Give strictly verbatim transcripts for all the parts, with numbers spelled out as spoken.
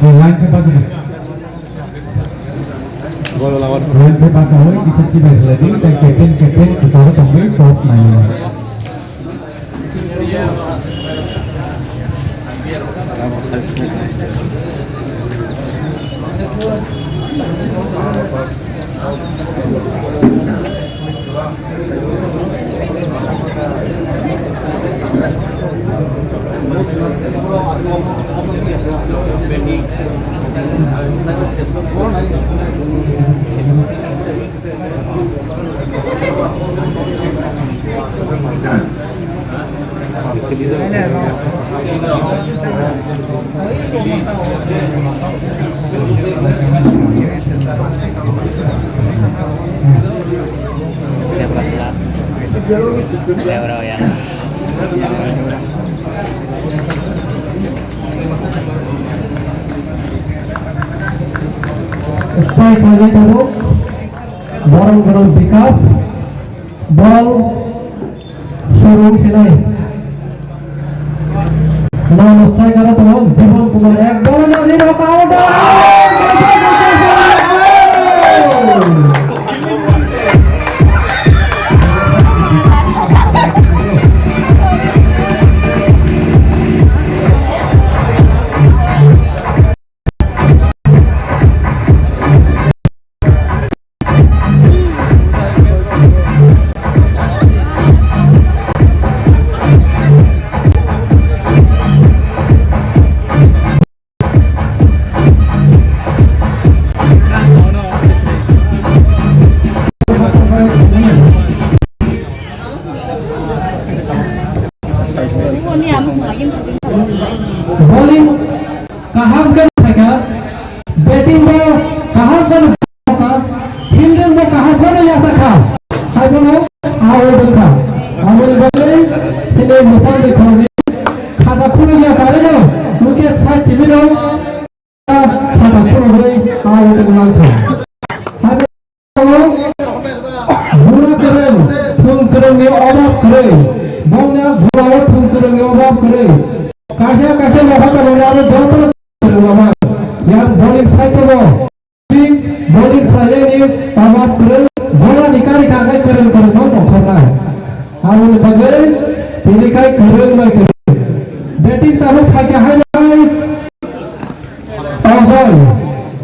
Line khe bachadi. Line khe bachawi kisa chibai khlaidi, tei captain, captain kwcharo tongwi top naio. Strike khlaijak tabuk. Borom Borom Bikas. Bol. Surung sinai. Non striker tongo Jibon Kumar, ek bol no rino counter. Bowling kaham khe phaikha, batting bo kaham khe phaikha, fielding bo kaham khe yachakha. Haibono out wngkha. Aboni bagwi chini mwchang bikhorni khata khulugya karwi no wicket side timi no khata khulugwi out wngkha. Bura kwrwng, thwng kwrwngni obab kwrwi. Bongni bura o thwng kwrwngni obab kwrwi. Kaisa kaisa nokha tongnai aro jotono thwng kwrwng obab. Yang bowling side o bowling khlainani obab kwrwi. Bura ni kari kha khe kwrwng kwrwng no nongkhornai. Aboni bagwi tini khai kwrwng bai kwrwng. Batting tabuk phaikha hai nai. Ojoi,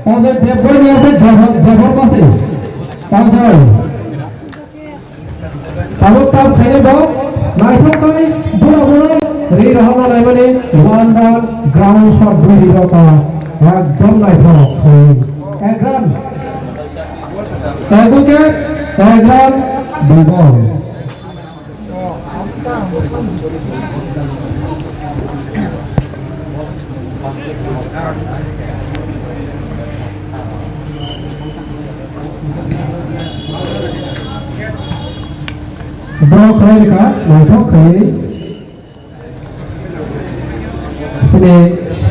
Ojoi Debbarma se Debor, Debbarma se. Ojoi. Tabuk tam khaini bo, naithok kai, bura bura, ri rohorna naimani, one run, ground shot, dui ri rota, ekdom naithok, ek run. Ek wicket, ek run, dui ball. Draw khlai rikha, naithok khlaiwi. Chini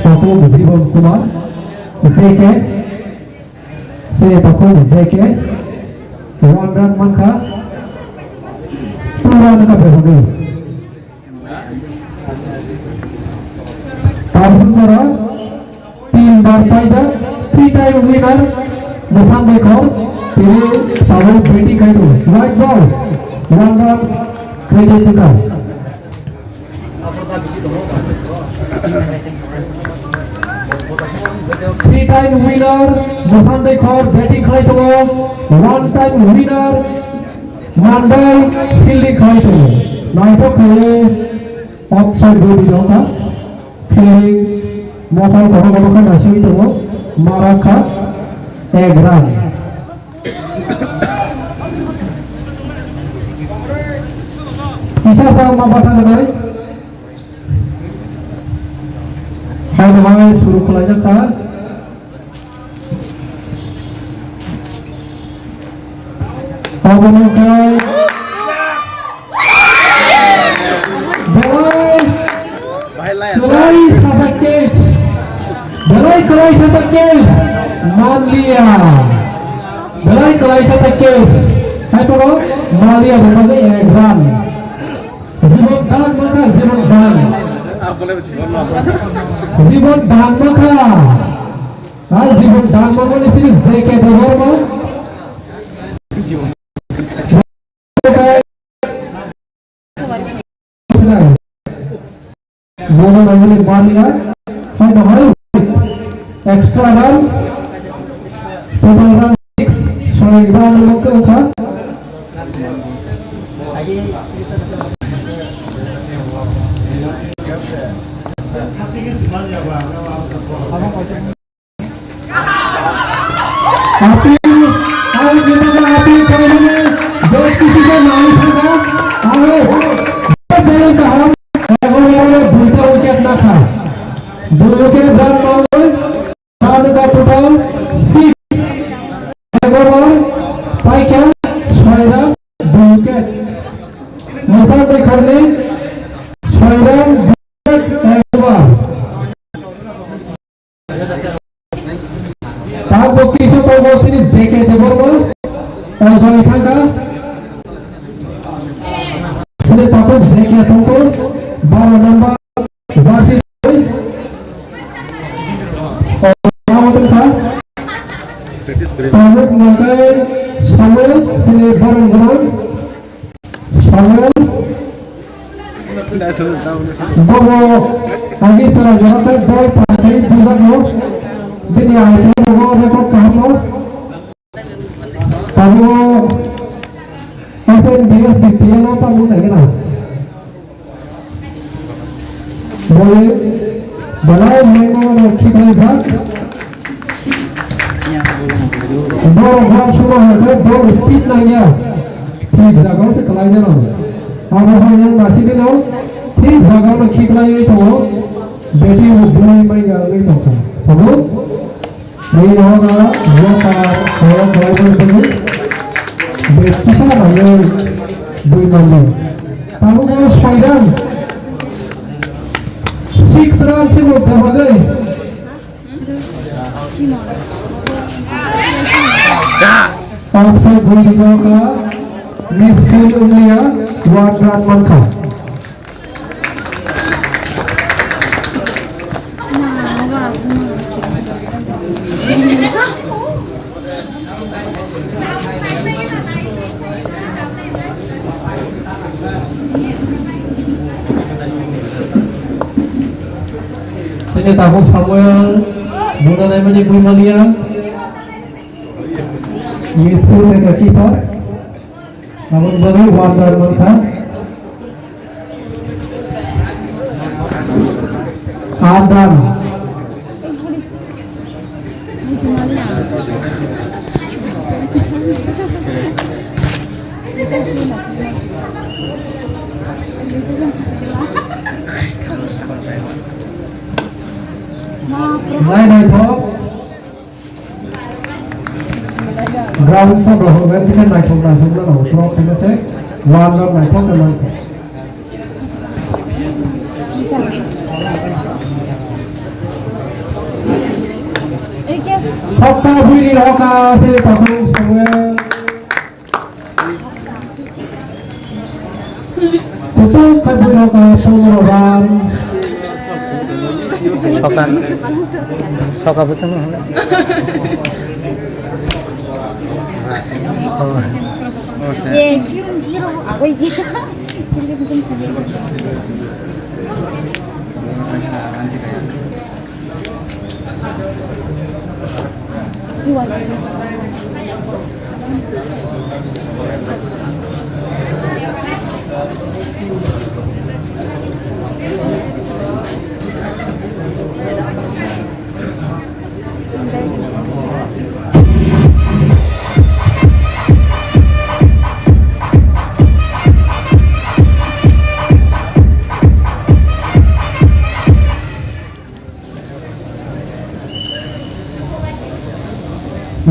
Paku Jibon Kumar, J K. Chini Paku J K. One run mankha. Two run wngkha bebagwi. Tabuk jora tin bar paijak, three time winner, Mosan Dekhor, tini tabuk batting khai tongo. White ball, one run, khaidi tuta. Three time winner, Mosan Dekhor, batting khai tongo. One time winner, Mandai, fielding khai tongo. Naithok khe offside bo bijak kha. Fielding mokol kotor kotor khe naisingwi tongo. Marak kha ek run. Kisa sa ma batha gwnai. Hai no hai suru khwlaijak kha. Obo no khe belai kwlai sajak catch. Belai kwlai sajak catch. Manliya. Belai kwlai sajak catch. Hai toro manliya bwsajwi ek run. Ribon dan makha, ribon dan. Ribon dan makha. Hai jibon dan mangmani sini J K Debbarma. Bono nangmani baniya. Hai to hai. Extra run. Total run six. Soi run mangkha. Appeal, ang kita ka appeal kami ni, just kisi ka naam thaka, ang, ang kaham, ang duita wicket na kha, dui wicket run na hoi, run ka total six, ang paikha, soi run, dui wicket, Mosam Debbarma, soi run, dui wicket, ang Tabuk kisa tongo sini J K Debbarma, ojoi thangkha. Sini tabuk J K thangkha, baro number jersey soi. Ojoi thangkha. Tabuk nangkai Samuel, sini borong borong. Samuel. Bobo agi sara jora tei bol pakai bujak no. Bini ai bobo record kaham no. Tabo S N B S B P N o tamo nai gana. Bole, belai mengno no khiklai jak. Borok bang suma hwnkhe borok speed nangya. Thik jaga o se kwlai jano. Abo hai yang nasi dino thik jaga no khiklaiwi tongo. Beti bo bui maiga wngwi tongkha. Sabo? Ni rohorna rohorna rohorna rohorna rohorna. Be kisa nangwi bui mangdi. Tabuk bo soi run. Six run se bo bebagwi. Offside bui rikha midfield wngya one run mankha. Sini tabuk Samuel, bono naimani bui maliya. Yusuf eka keeper. Aboni bagwi one run mankha. One run. Nai nai thok. Ground photo hwnwi khe naithok naithok no rw thok khe se one rok naithok khe mankha. Sokta bwrwi rok kha se pathum Samuel. Kutung khe bwrwi rok kha pondro run. Soka, soka bwswk no hwnwi.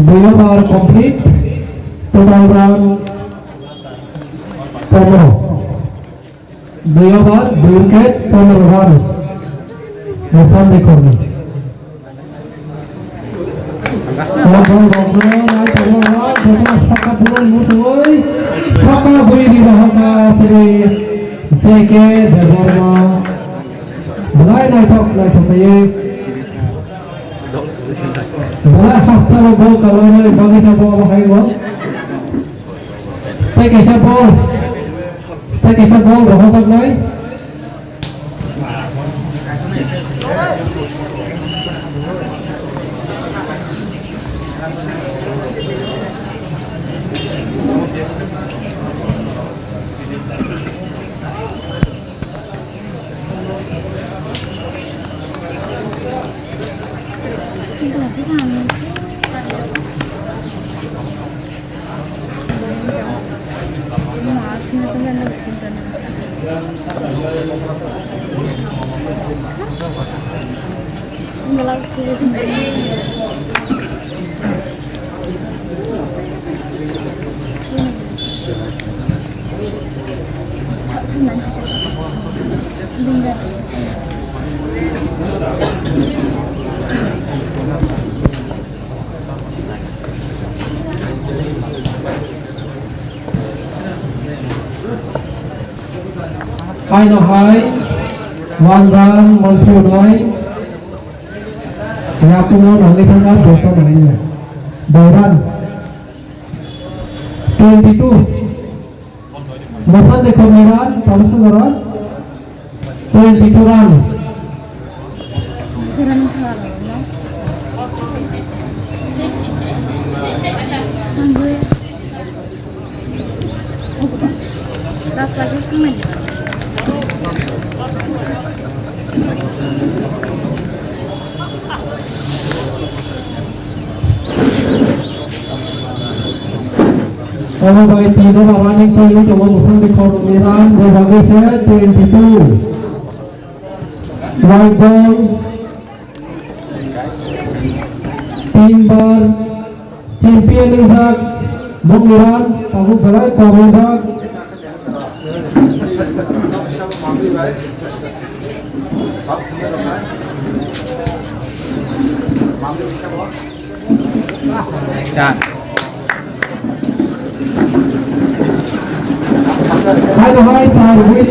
Dui over complete, total run pondro. Dui over, dui wicket, pondro run. Mosam Debbarma. Pondro run, nai pondro run, joto sokha pondro musui. Sokha bui di rohorkha sini J K Debbarma. Belai naithok, naithok kaiwi. Belai hasteo bol kwlainai bagwi sa bo abo hai o. Tei kaisa bol, tei kaisa bol rohorjaknai. Haino hai, one run, one two nine. Yakungo nangwi thangna bota nangya. Dairan. Twenty-two. Mosan de Komiran, Talusung Aran. Twenty-two run. Omo bai tino running twi tongo, bwswk ni khoroknwi run, bo bagwi se twenty-two. White ball. Team bar champion wngjak, bokni run tabuk belai kwrwngwi jak. Chan. Hai, hai, char, win,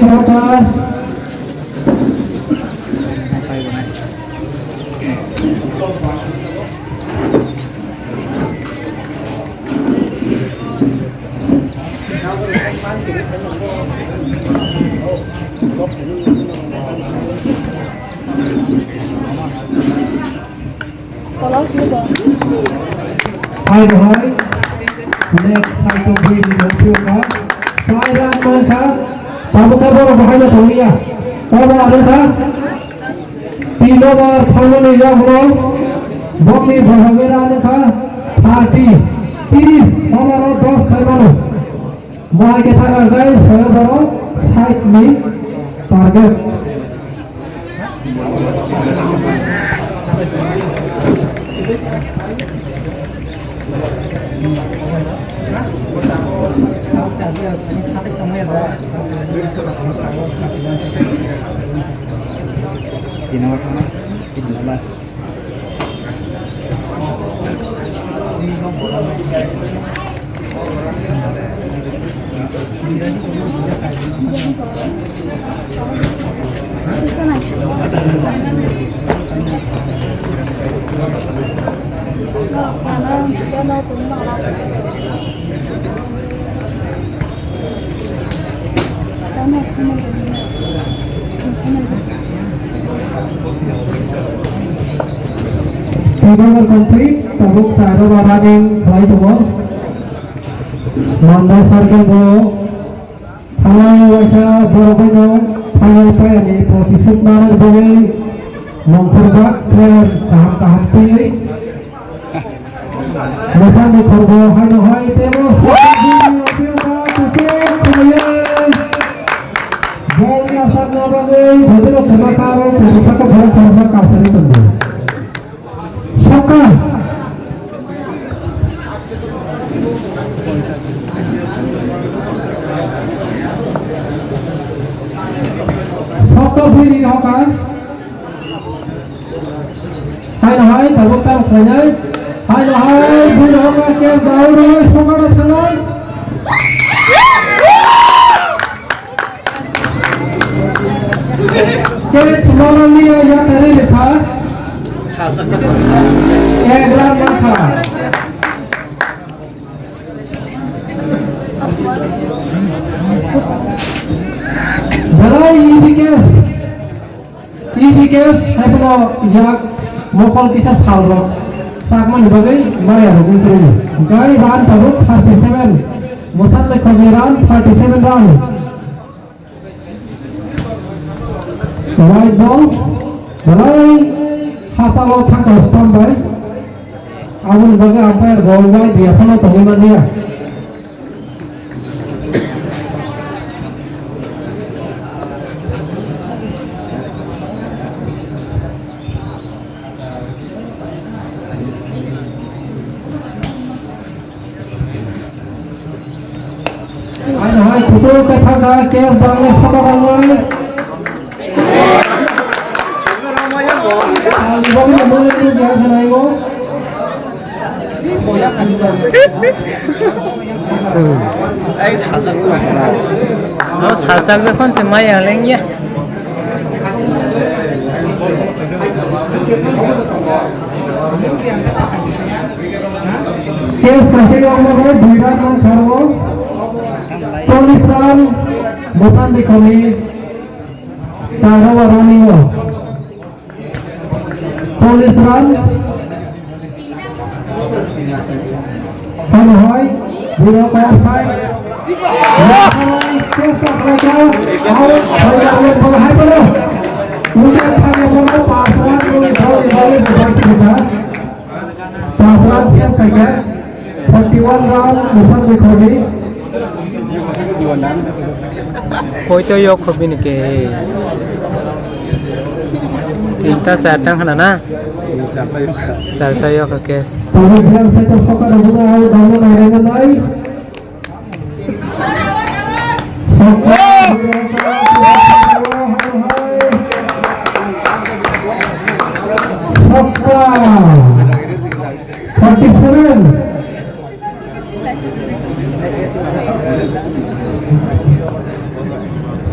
Hai, hai. Next, Saito Bhoi ni nokphiyokha. Sai run mankha. Tabukha borok bahai no tonglia. Obo aro kha. Tin over thangmani yagulo bokni bwsajwk run wngkha thirty, tiris over o dos khaimano. Mohai khe thangkha khe soyo borok side ni target. Tino thangna, tino la. Table complete, tabuk charo running khlai tongo. Manda circle bo thanai waisa borok bai no thanai payani protisuk nana bagwi nongkhorjak player kaham kaham twiwi. Bwsakni khorbo haino hai tebo sokha bini otiyo ba kuchuk khwlaiwi. Bolni asakna bagwi botino kwma karo kwmasa kok borok khoroksa kasari tongo. Sokha. Sokha bini rohka. Hai no hai, tabuk tam khlainai. Hai no hai, bui no hokha, catch da, ui no hai, sokha da thanai. Catch mano ni ya, ya kare lekha. Ek run masa. Belai E D Ks, E D Ks haiphano yak mokol kisa salrok sakmani bagwi maya rok wngkhe. Gai ban tabuk thirty seven, Mosan Lekha ni run thirty seven run. White ball, belai hachalo thangkha stump bai. Aboni bagwi umpire bo white ya phano tongwi manliya. Hai, hai, kutung kethak da, case bangni sama bangni. Salibokni mole tu dia khenaibo. Ai, salchak. Abo salchak jokhon se maya lengya. Case kaisa wngmano dui run man sarwo. Police run, Bosandi Kholi, Tarwa running o. Police run. Hano hoi, biro kaya phai. Case kaisa, out, hai bolo. Udah thang bolo, pas run, bolo, bolo, bolo, bolo. Chapra Fias Tiger, forty one round, Buphan Bikhori. Koi to yok kho bini ke. Tinta sar tang khana na. Sar ta yok ke. Tari biar saya tak pokok ada guna, ada guna, ada guna. Forty seven.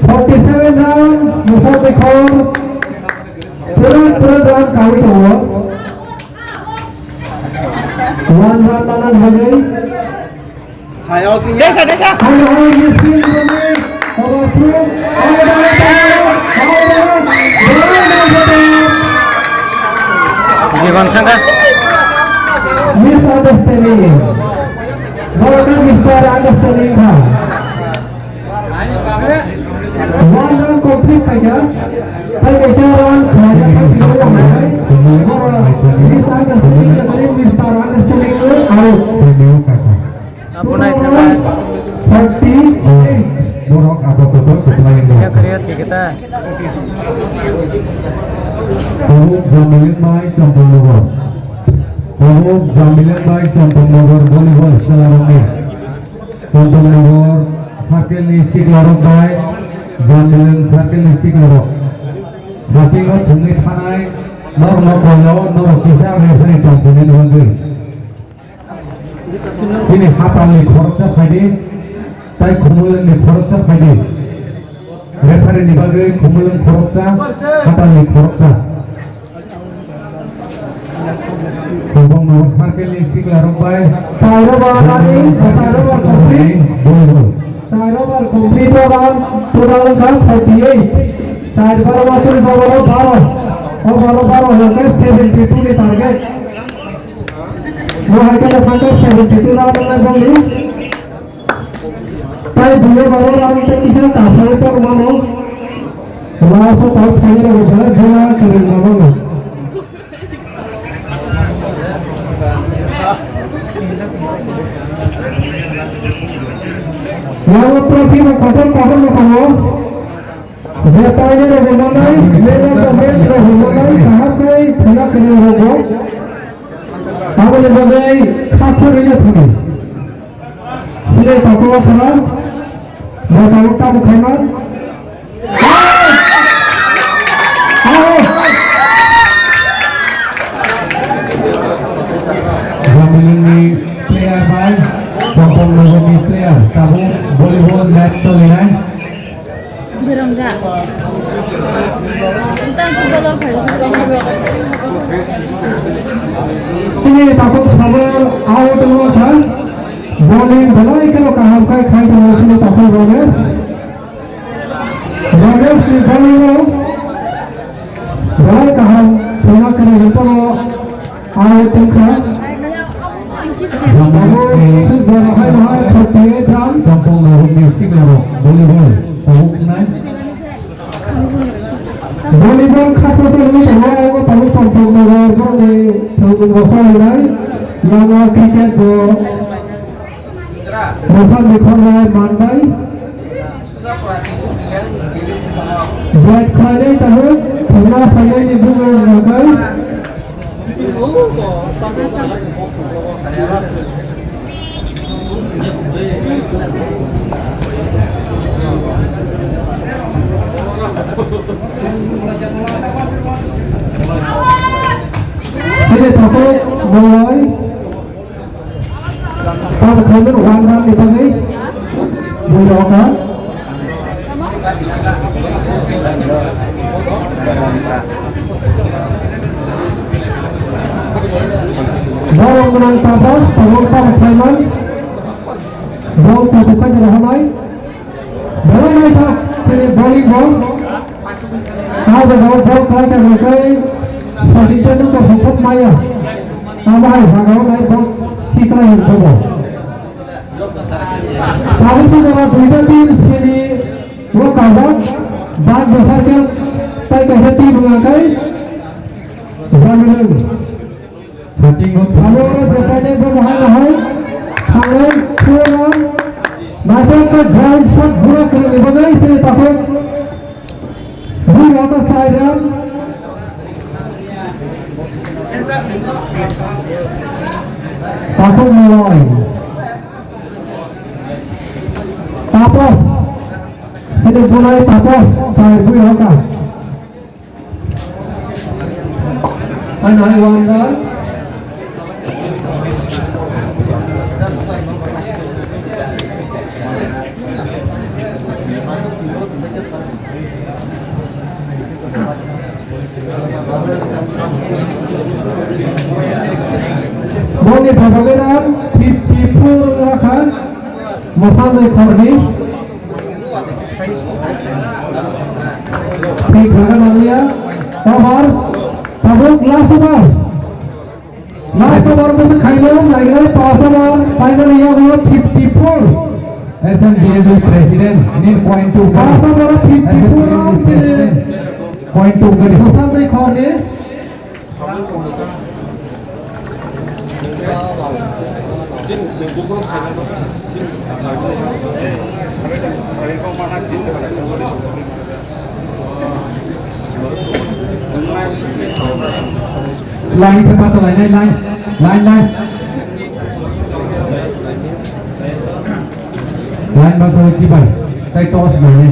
Forty seven run, Musa Dekhor. Pura, pura run kawi tongo. One run mana hagwi. Desa, desa. Jibon thangkha. Misunderstanding. Borok misunderstanding kha. One run complete khaikha. Sai kaisa run khaikha. Misunderstanding, misunderstanding out. Abo nai thangkha. Thirty eight. Borok apatot kwplai wngkha. Kiriya kiriya thikita. Tabuk Jamilin bai Champaknagar. Tabuk Jamilin bai Champaknagar volleyball khelairokni. Champaknagar circle ni siklarok bai Jamilin circle ni siklarok. Sachingo thwngwi thanai norokno koilo norok kisa referee tongthoknani bagwi. Chini hatalni khoroksa phaidi, tai Khumulwngni khoroksa phaidi. Referee ni bagwi Khumulwng khoroksa, hatalni khoroksa. Tobongno circle ni siklarok bai. Tairo ba rani, tairo ba complete. Tairo ba complete ba, total wngkha forty eight. Tairo ba rani, baro baro. O baro baro hwnkhe seventy two ni target. Bo hai khe no phanto seventy two run wngnai bongni. Tai buya baro run tei kisa kasari tor mano. Last o tak sai rok jara jara kiri mano. Yang trophy no kotor kotor no tongo. Je taina rok hwnmanai, man of the match rok hwnmanai, kaham khe thwna kwrwng rogo. Aboni bagwi kha khorwi no thani. Sile tokolo khana, bo tabuk tabuk khaiman. Jamilingni player bai, Champaknagarni player, tabuk volleyball match solinai. Berang ja. Entang sing dolor khai. Takhuk sabar out wngkha. Bowling belai kheno kaham khai khai tongo sini takhuk Ramesh. Ramesh ni bowling o belai kaham thwngna kwrwi hintono out wngkha. Abo swijak hai bahai forty eight run. Kampung Nahuk ni senior volleyball tabuk nai. Volleyball khasa songni tongo, abo tabuk Kampung Nahuk ni thwngmung rwsa hwnai. Lama cricket bo rwsa ni khornai manbai. Bat khlainai tabuk, thwngna phainai ni bumung rwkha. Sini takhuk Moloi. Tam khaimano one run ni bagwi. Bui rok ha. Borok gwnang Tapas, tabuk tam khaiman. Bol kuchuk khe rohornai. Bol naithok, sini bowling bol. Ah, jaga o bol khlai kha hwnkhe Sachin Tendulkar hokok maya. Abo hai jaga o nai bol kiklai hwn thogo. Tabuk se jaga duita team sini o kajak. Bak bwsar khe tai kaisa team wngkha khe Jamirung. Sachin go. Abo oro jepaide bo bahai bahai. Thangnai throw run. Naithok khe ground shot bura kwrwngni bagwi sini takhuk. Bui rok side run. Takhuk Moloi. Tapas. Sini bulai Tapas. Side bui rok. Ano hai wanda. Boni phabagwi run fifty four wngkha. Mosanjoi Khorni. Thik jaga nangya. Over. Tabuk last over. Last over bwswk khaio, nainai pass over, finally yago fifty four. S M D S president, nil point two. Pass over fifty four run se. Point two gari. Mosanjoi Khorni. Line khe bacha lainai, line, line, line. Line bacha lai chibai, tai toss lainai.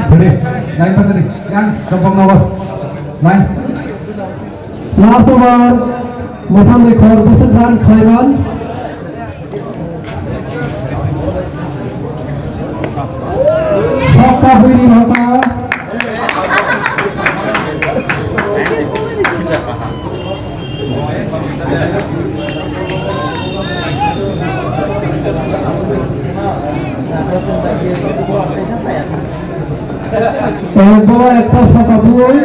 Sorry, line pasari, yang, Kampung Nahuk. Line. Last over, Mosanjoi Khor bwswk run khlaiman. Sokka buini bhaka. Ekbo ekta sokka bui,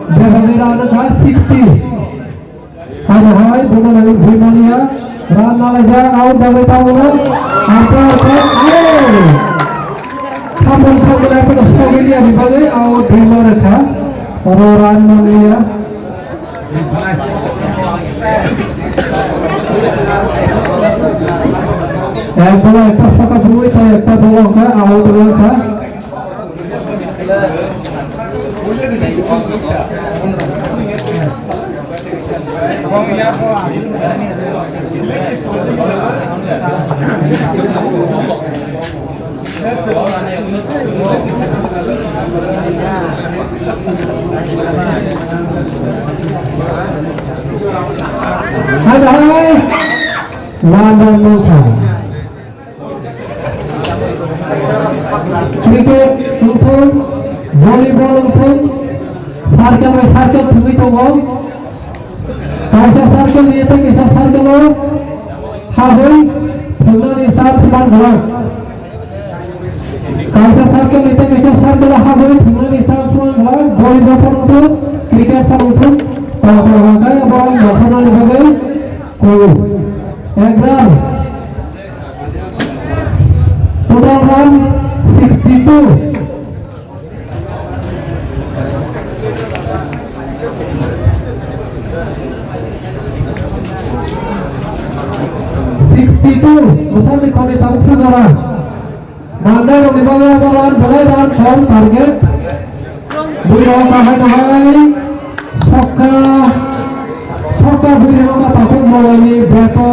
bebagwi run wngkha sixty. Aro hai, bono nangwi bui maliya, run nalaijak, out dagwi tabukno, ampire khe, out! Samung thangwi nai phano sogwi liya ni bagwi, out bui ma rwkha, oro run maliya. Ekbola ekta sokka bui, tai ekta bola hwnkha, out wngkha. Hai, hai. One run no tha. Cricket wngthung, volleyball Circle thwngwi tongo. Kaisa circle ni tei kaisa circle o habwi thwngnani chance man glak. Kaisa circle ni tei kaisa circle o habwi thwngnani chance man glak. Volleyball phano thung, cricket phano thung, tongthok hwnkhai abo ang dophornani bagwi kugo. Ek run. Total run sixty two. Sixty two, bwsakni khorni tabuksa jora. Mandairokni bagwi abo run, belai run, kom target. Bui rok kahai no hai, sokka, sokka bui rok takhuk malani beto.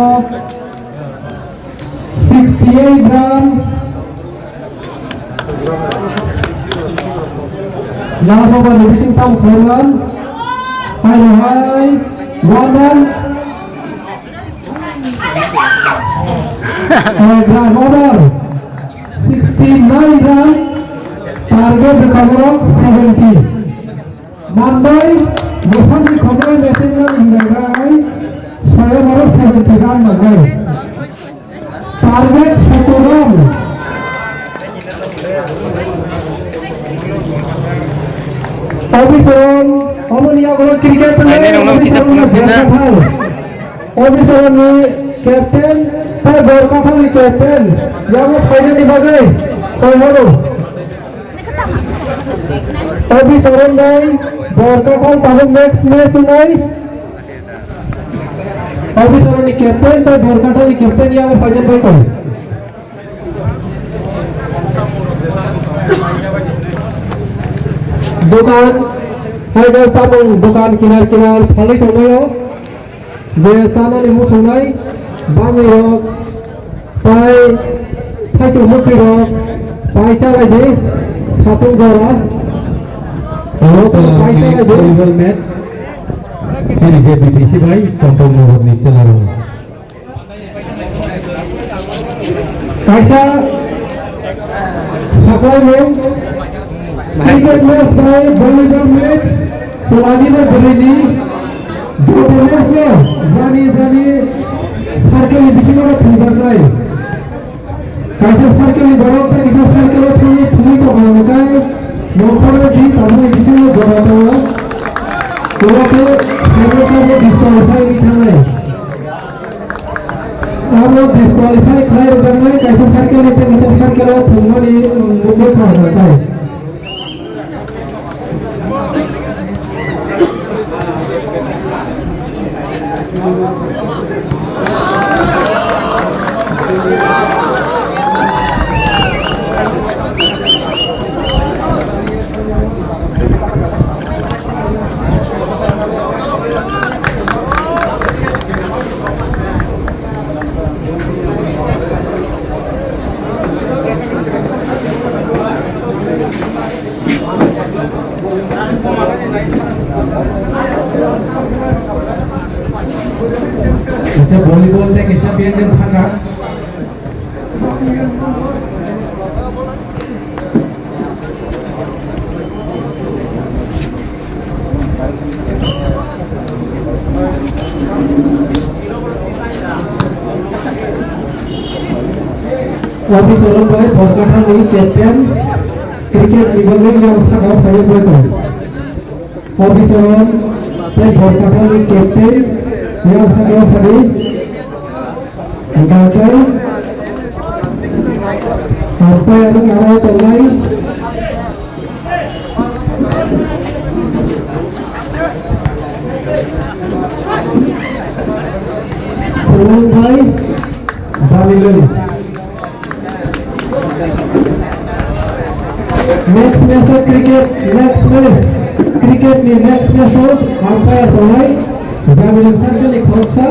Sixty eight run. Last over ni bising tamo khlaiman. Hai hai. One run. Eh, run over. Sixty nine run. Target the cover of seventy. Mumbai, bwsakni khornwi machine run hinwi bai, soyo borok seventy run nangnai. Target sottor run. Obisoron, omoni yagulo cricket player, Obisoron ni captain, tei Borkathal ni captain, yago phainani bagwi, koi horo. Obisoron bai Borkathal tabuk next match wngnai. Obisoron ni captain tei Borkathal ni captain yago phainani bagwi koi. Dokan, hai jai samung dokan kinar kinar phalwi tongmaio. Je chanani muchungnai bangwi rok, pai thaichuk mwkhwi rok, pai chalai di, satung jora. Aro pai chalai di. Volleyball match, chini je B P C bai, Chompong Nogor ni chwla rok. Kaisa saklaimung cricket match bai volleyball match swlagina bwrwini joto match no jani jani circle ni bisingo no thwngjaknai. Kaisa circle ni borok tei kisa circle o thangwi thwngwi tongkha hwnkhe nongkhorni di tamni bisingo jora tongo. Oro khe circle disqualify wngwi thangnai. Abo disqualify khlai rwjaknai kaisa circle ni tei kaisa circle o thwngmani, um, mungwi kha rwjaknai. Kaisa volleyball tei kaisa badminton thangkha. Obisoron bai Borkathal ni captain, cricket ni bagwi yang sakao phaiwi tongo. Obisoron tei Borkathal ni captain yang sakao sadi. Hingkha khe umpire aro tongnai. Phunukbai Jamilung. Next match o cricket, next match, cricket ni next match o umpire tongnai Jamilung circle ni khoroksa,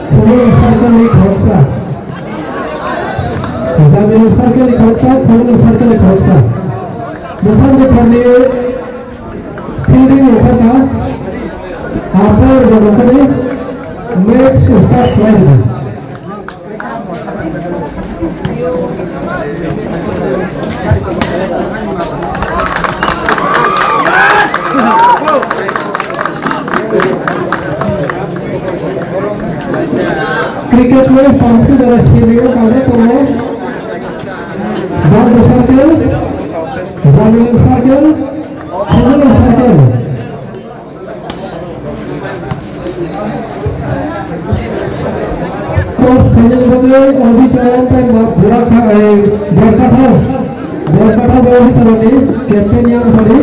Phunukbai circle ni khoroksa. Jamilung circle ni khoroksa, Phunukbai circle ni khoroksa. Bwsang bwtharni fielding rok kha, umpire rok kha, match start khlai rwdi. Cricket match tamsi jora simi o kare tongo. Bangbo circle, Jamil circle, Khumulwng circle. Toss khainani bagwi Obi Charan tei ma Burakha, eh, Borkathal. Borkathal bai Obi Charan ni captain yang sari.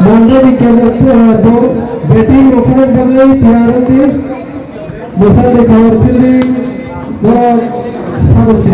Mandai ni captain, eh, bo-, batting rokni bagwi tiyar wngdi. Bwsakni khawar fielding no sabukdi.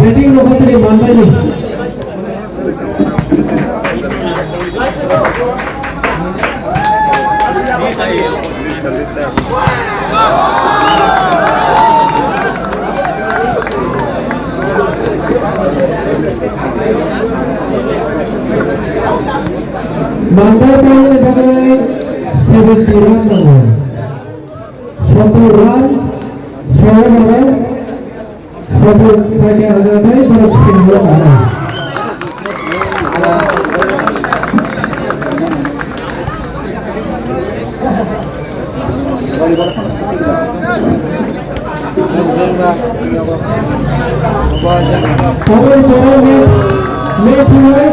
Batting no khatri Mandai ni. Mandai payani bagwi seventy run nango. Sottor run, soyo run, sottor run, borok sini run nango. Obo choroni match hwnwi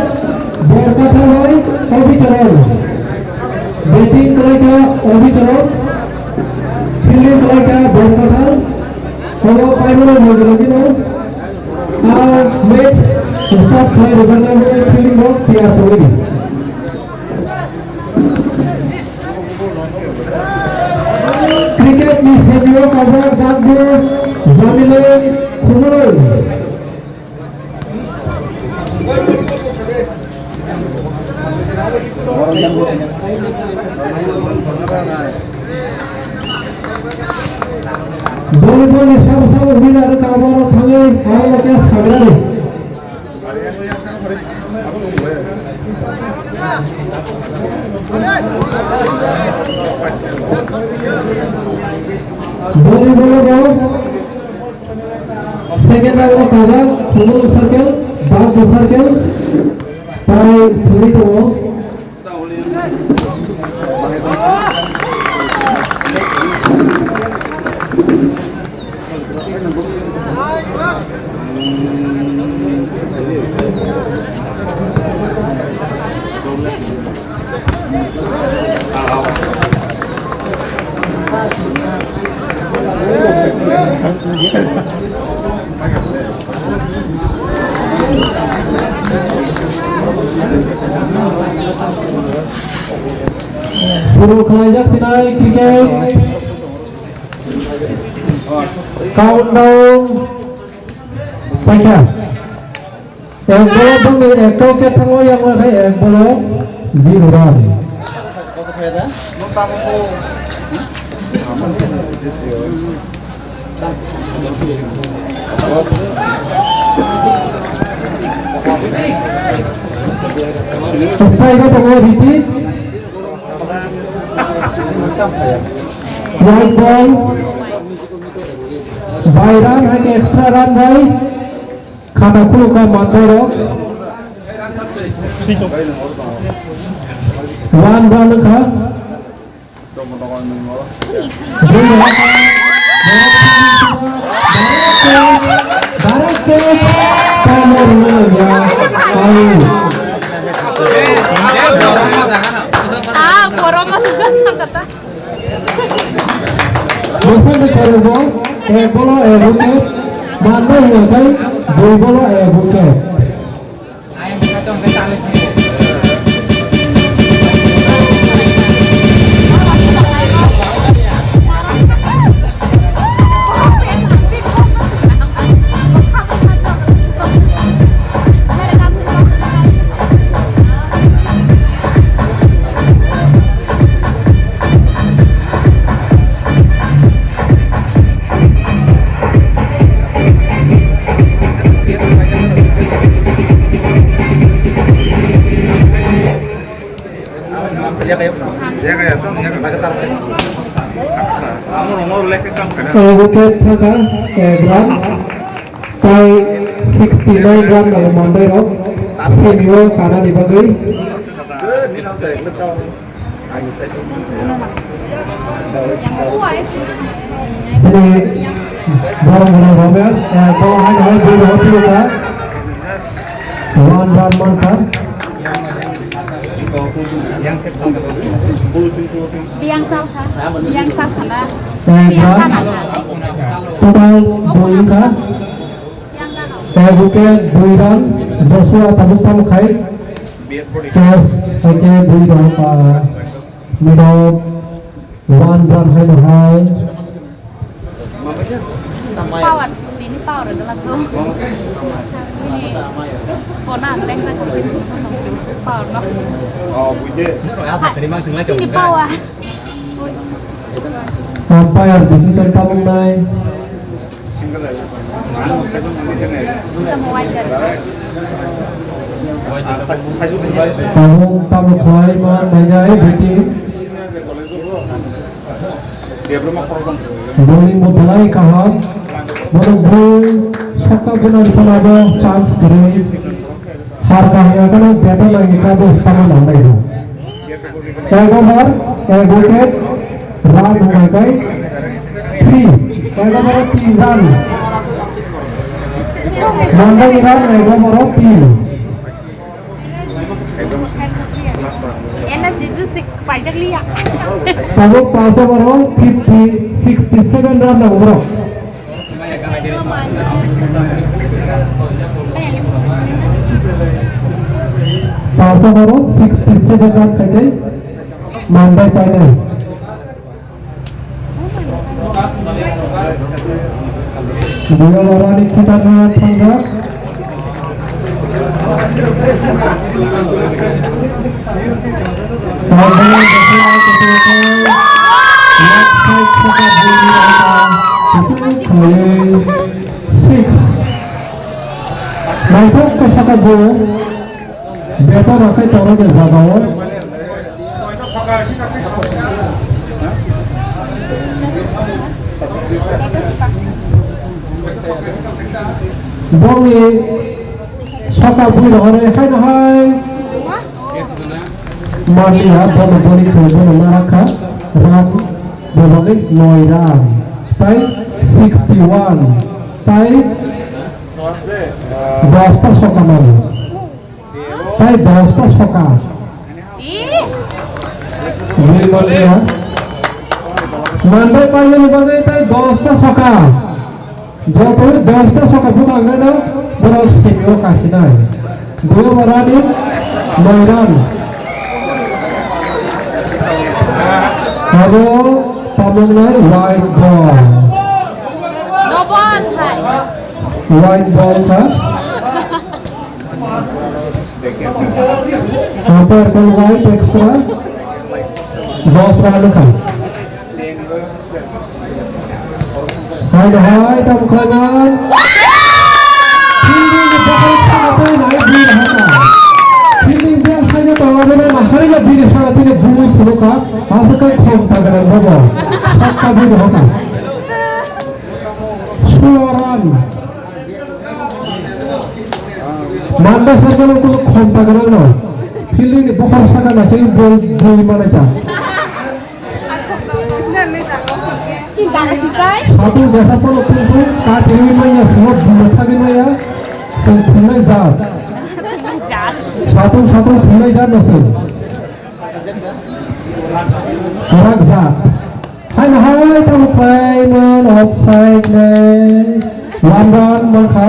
Borkathal bai Obicharan. Batting khlaikha Obicharan, fielding khlaikha Borkathal. Obo paimano logi logi no, ah, match start khlai rwjaknai fielding rok tiyar tongwi di. Cricket ni semi o kabrak dagbu Jamilung Khumulwng. Volleyball ni sabo sabo winner kabaro thangwi aro khe sagrani. Volleyball o second round o kajak, Khumulwng circle, Bagbo circle, tai thangwi tongo. Suru khlaijak sinai cricket. Countdown. Paikha. Ek bolo bongni ekto khe thango, yang khai ek bolo zero run. Umpire tongo Riti. White ball. By run, hai khe extra run bai. Khata khulukha mandairok. One run wngkha. Ah, koroma sudah kata. Bosong ni korobong, ek bolo ek wicket, manna hiya kai, dui bolo ek wicket. Wicket thaka, eh, run. Tai sixty nine run nang mandairok. Senior kanani bagwi. Sini, borok borok Robert, eh, borok hai hai borok borok borok. One run mankha. Biang sao kha, biang sao kha na. Eh, biang run. Kha na. Total dui kha. Advocate dui run, Joshua tabuk tamo khai. Case, okay, dui run, ah, middle, one run hai no hai. Power, ini power adalah tuh. Ini kona angkeng na kau power no. Oh, buje. Sini power. Umpire decision tabuk nai. Tabuk tamo khlai ma nai nai batting. Bowling bo belai kaham. Bono bui sokta buna rifana bo chance kwrwi. Har kahya kano beta nangni kabo stama nangbai bo. Ek over, ek wicket, run hwnai kai three. Ek over o tin run. Mandai run ek over o tin. Enak jujur sih, pajak liya. Tabuk pas over o fifty, sixty seven run nang bro. Pas over o sixty seven run khaikhe Mandai painai. Dua over ni khitarna thangjak. Six. Naithok khe saka bo beta rakhai toro de jagao. Boni saka bui rohore hai no hai. Mani ha bono boni khoi bono narakha run bobani noi run tai sixty one tai dosta soka mano tai dosta soka. Ih. Bini mani ha. Mandai paiyani bagwi tai dosta soka. Joto dosta soka buka angkhe no borok simi o kasinai. Dua barani Moiran. Abo tamungnai white ball. White ball kha. Apa ekdom white extra. Dos run kha. Hai hai, tamo khlainai. Fielding ni bokhorok saka twi nai bini haka. Fielding bel saino tongo, bini masari ya bini saka twi bui phuru ka. Asa kai khom sagra bobo. Sakka bini haka. Sulo run. Manda sarkar ko khom sagra no. Fielding ni bokhorok saka na sei bui bui mana cha. Satung jasa pono tungtung, ta tiri maya, simo buma thagi maya, sing thunai jat. Satung, satung thunai jat no sing. Korak jat. Hai na hai, tamo khlai man, offside le. One run, mankha.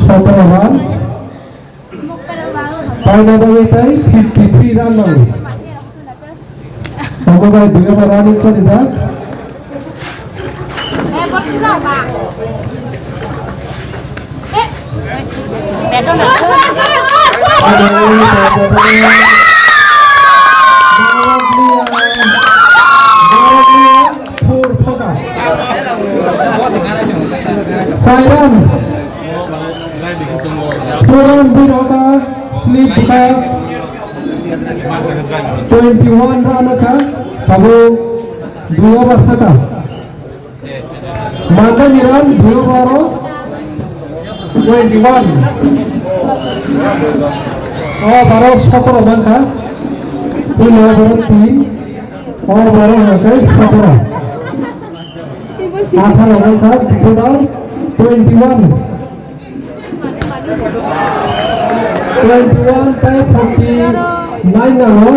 Sotoro run. Paina bagwi tai fifty three run nango. Omo bai duibar running kori jak. Four thoka. Sairan. Four run bini hota slip kha. Twenty one run kha. Tabuk dua bar thaka. Mangkha ni run dua bar twenty one. O baro sotoro mangkha. Tini o baro tin. O baro hwnkhe sotoro. Atharo wngkha total twenty one. Twenty one tei forty nine nango.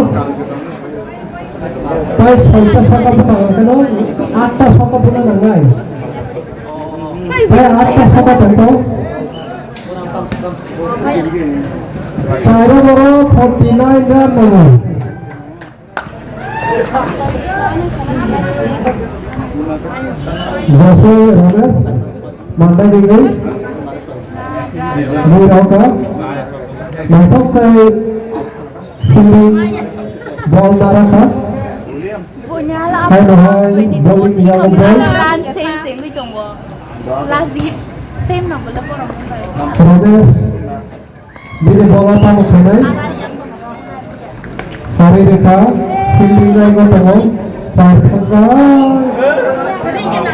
Tai soita saka bwkha hwnkhe no atta saka bwkha nangnai. Tai atta saka tongkha. Chairo boro forty nine run nango. Joshua Ramesh, Mandai Degree, Murauka, Mathok Kai, Sili, Bol Naraka, Hai Nohai, Bowling Yellow Ball, Ramesh, Bini bola tamo khainai. Sari rekha, fielding line o tongo. Char thangkha.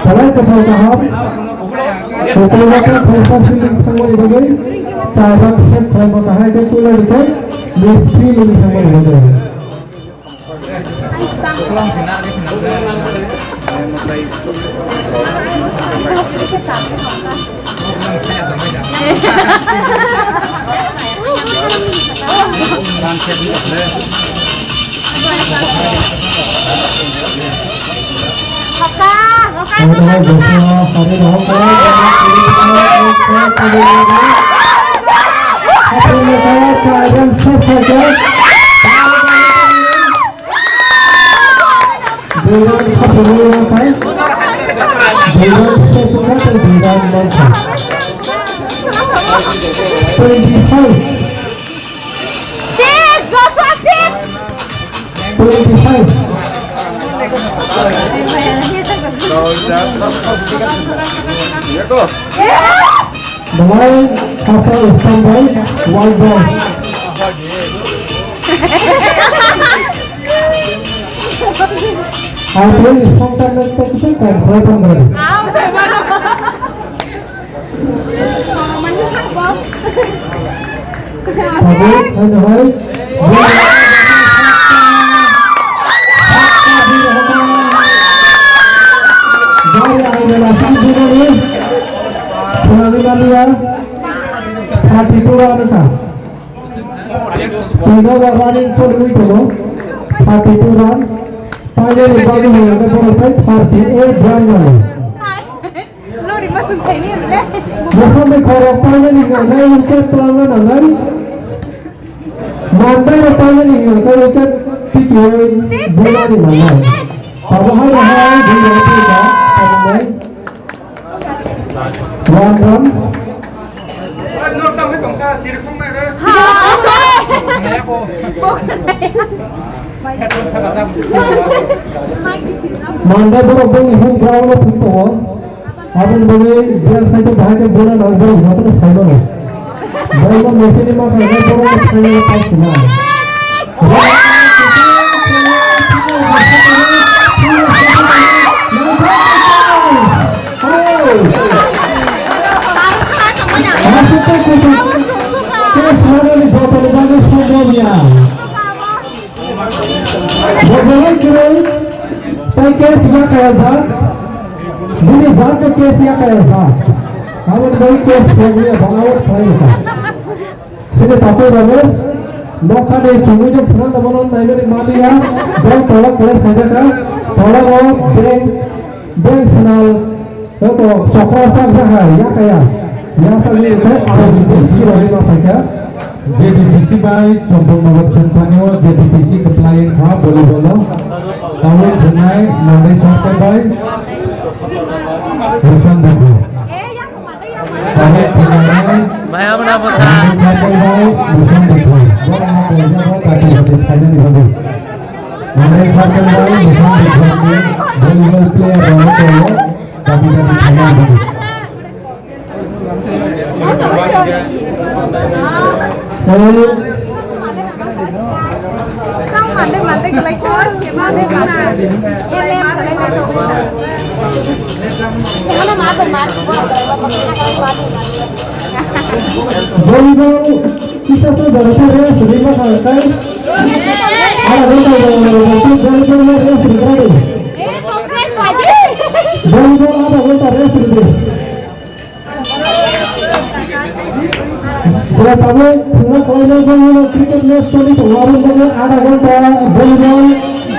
Belai kwthang kaham. Kokrok khe thangsa fielding thangmani bagwi char run save khlaima kahai khe chula rikhe miss field wngwi thangmani bagwi. Duran khapungwi wngkha. Duran khapungkha tei Duran mankha. Twenty five. Six, Joshua, six. Twenty five. Belai khasa standby, white ball. Ang tei songkar nang tei kisa kar khlai tong bai. Ang sai mano. Mama ni thang bom. Tabuk, hai, hai. Gari ai bela sang dugani. Thirty two run wngkha. Tino ba running choliwi tongo. Thirty two run. Painani bagwi hwnkhai borok sai thirty eight run nango. Lori masuk saini le. Bosonni khorok painani nangnai, wicket twlangna nangnai. Mandai rok painani hwnkhai wicket tikiwi bulani nangnai. Abo hai hai bini wicket ba nangnai. One run. Mandai borok boni home ground o thwk tongo. Aboni bagwi biyang side o bahai khe bola nang borok jotono sai mano. Borokno mechine ma khainai borokno phainai paisina. Jotono bagwi songmani ya. Bwbwrang kwrwi tei case yakaya jak. Bini jak tei case yakaya jak. Aboni bagwi case phiyogwi bangao khlai rwkha. Chini takhuk Ramesh nokhani chumui je phwrwngno bono naimani manliya. Bel tola case khaijakha. Tola o bank, bank swnal. Joto chokra sak jaha yakaya. Yasakni rwkhe aro B P C rogwi ma phaikha. J B P C bai Champaknagar Chwngthani o J B P C kwplai wngkha volleyball o. Tabuk thwngnai Nandai Sarkar bai Roshan Debbarma. Tabuk thwngnai Maya muna bwsa. Nandai Sarkar bai Roshan Debbarma. Borok no koijago kati kati phainani bagwi. Nandai Sarkar bai Roshan Debbarma ni volleyball player rok no koijago. Dabi dabi thangna hadi. Volleyball. Kita tu dari tadi sudah makan kan? Ada betul betul betul betul betul betul betul. Volleyball ada betul betul betul. Pura tamu pura koile volleyball cricket match tuli to warung bole ada ghonta volleyball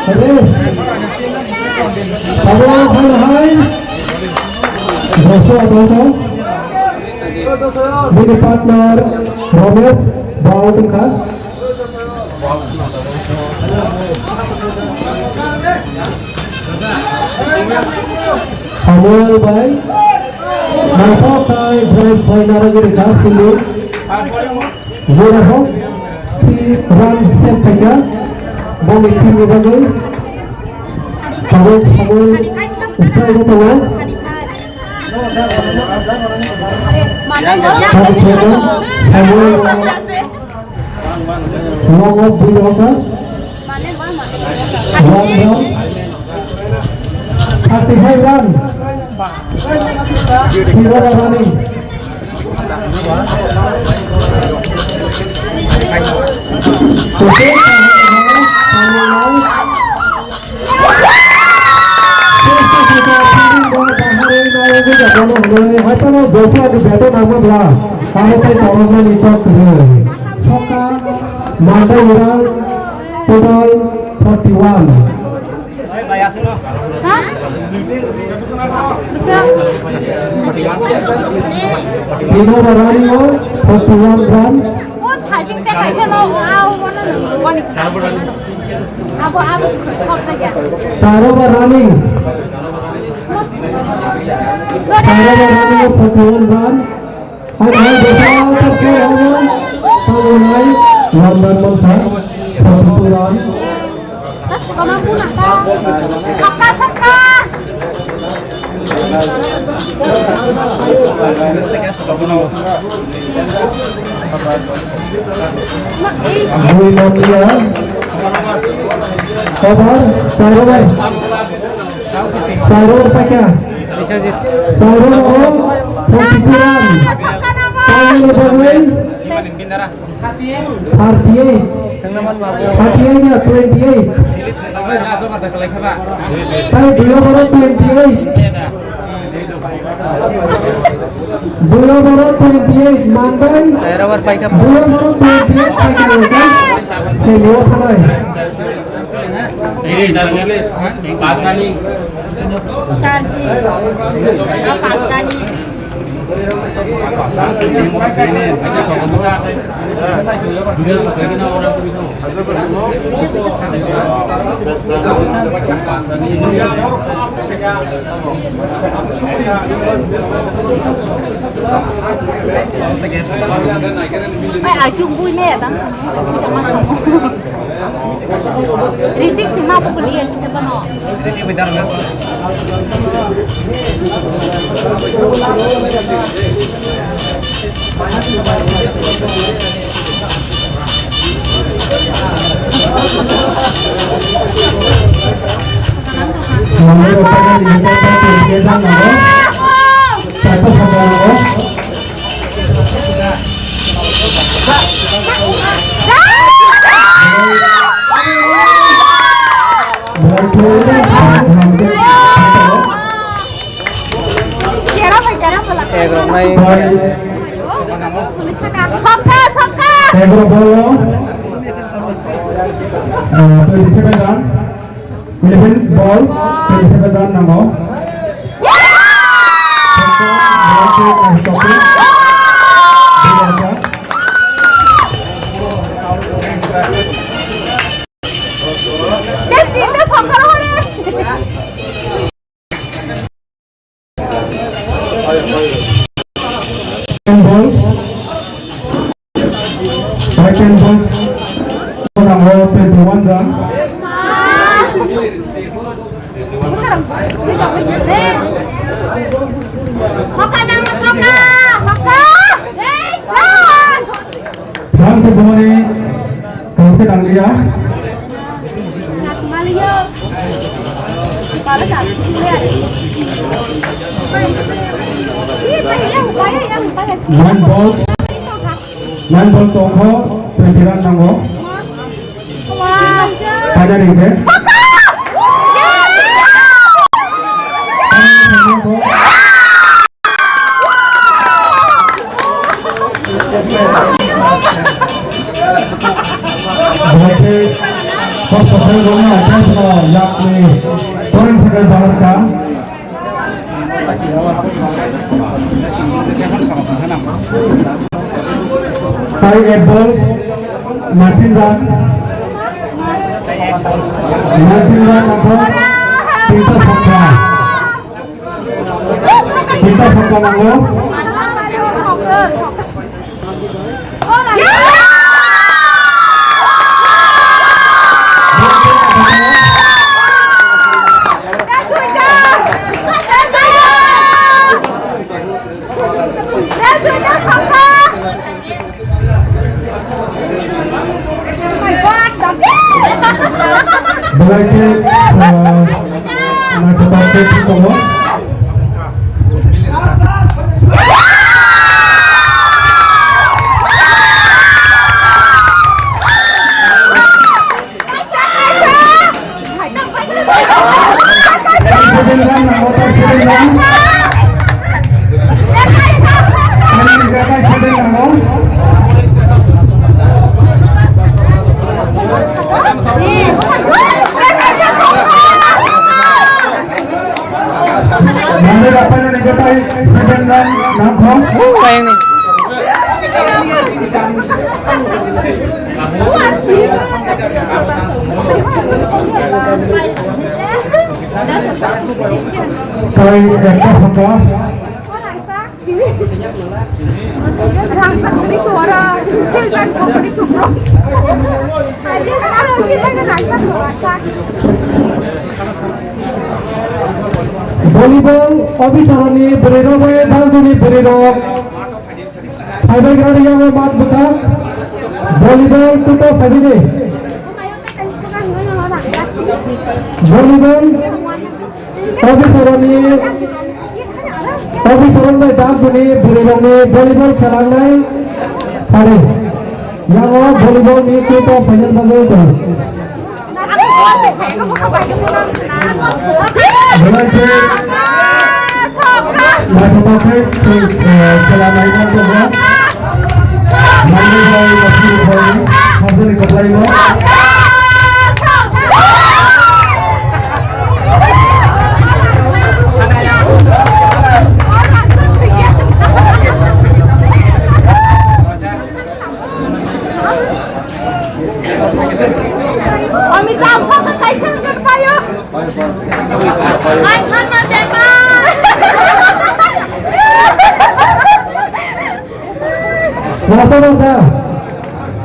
race. Tamu hai hai. Joshua Dawson. Bini partner Ramesh Bautukha. Samuel bai naithok khai drive khlai narwgwi rwkha sindi. Jora hok, three run save khaikha. Boni team ni bagwi tabuk Samuel strike o tongo. Tabuk khaikha Samuel. Long of the order. One run. Thirty-five run. Silver running. Haitano Joshua ni beton nangma bla, aro tei toroknani kok kwrwi. Sokha Mandai Ural total forty one. Ha? Tino Barani o forty one run. O thajing te kaisa no, a, o, o, no, no, o, ni. Abo, abo, kok saja. Taroba running. Taroba running, forty one run. Hai, hai, desa, tas ke, hai, hai. Tamu nai, one run, one run, forty two run. Tas kama puna ta. Sakka, sakka. Dui Nokia. Over, Sairobor. Sairobor paikha. Sairobor, forty two run. Sairobor, thirty eight. Thirty eight na twenty eight. Tei Duyoboro twenty eight. Duyoboro twenty eight, Mandai. Duyoboro twenty eight, Mandai. Semi o thanai. Ai, ai, chung bui me, bang. Ritik sima apa kuliah di siapa no? Nomor empat yang dibuka satu, biasa nomor satu sama nomor. Egroknai. Egrok bolo. Ah, twenty-seven run. Eleven ball, twenty-seven run nango. Ten ball. By ten balls, total of twenty-one run. Thang ko bumani, kau ke dang liya. Nine balls, nine ball tongkho, twenty run nango. Final hingke. Belai khe kosto khe rwna khe yakni torrent sakha baharka. Tai eight balls, Martin Raj. Martin Raj ako tinta sakha. Kita sama-sama. Belai khe, ah, naithotok khe thik tongo. Tei ekta photo. Volleyball officer ni bwrwi rok bai dal juni bwrwi rok. Phaibai gra riyang o mat bwthak. Volleyball tuto phaibini. Volleyball officer ni, officer ni dal juni bwrwi rok ni volleyball khelangnai phari. Yang o volleyball ni tuto phainani bagwi tongo. Belai khe naithotok khe tei, eh, khela naina tongo. Manwi bai, Lachimi bai, hajani kwplaino. Amitabh Bachchan kaisa wngkha paio. Ai, khanma bema. Rasa, rasa.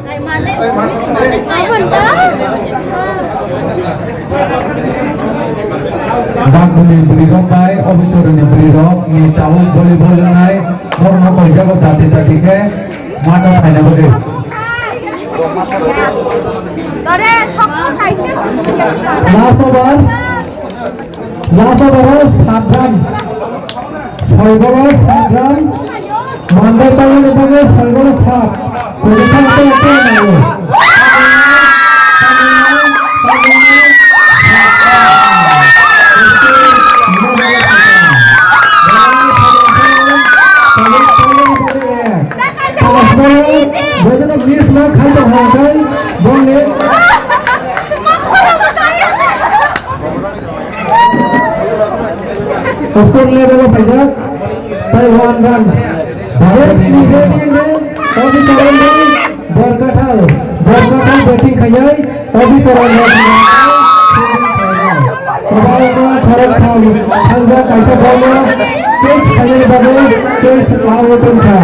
Ai, mane. Ai, mane. Bangkuni bwrwi rok bai officer ni bwrwi rok ni tabuk volleyball wngnai borok no koijago jati jati khe mano phaina bagwi. Last over, last over o sat run, soi ball o sat run. Mandai paiyani bagwi soi ball o sat. Kwrwikha tei tei naio. Bojono miss ma khaito hwnkhe bongni. Score level o paijak, tai one run. Bharat ni batting ni, Obi Karan ni, Borkathal, Borkathal batting khaiyai, Obi Karan ni. Kwbangma khorok thang, thangja kaisa ball no catch khainani bagwi catch out wngkha.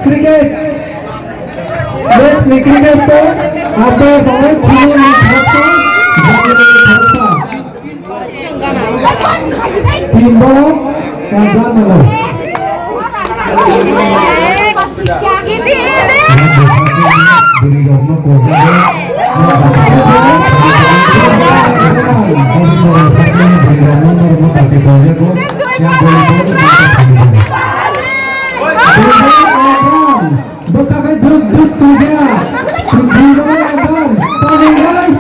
Cricket. Next ni cricket to, apa yang paling tinggi ni, satu, jangan lupa. Team ball, eh, jangan lupa. Bwkha khe duk duk tongkha. Phrwngwi rok ekdom. Samung lai,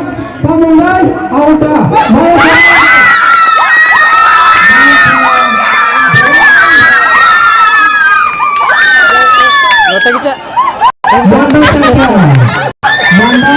samung lai, auta. Maya kha. Auta kisa. Manda kha. Manda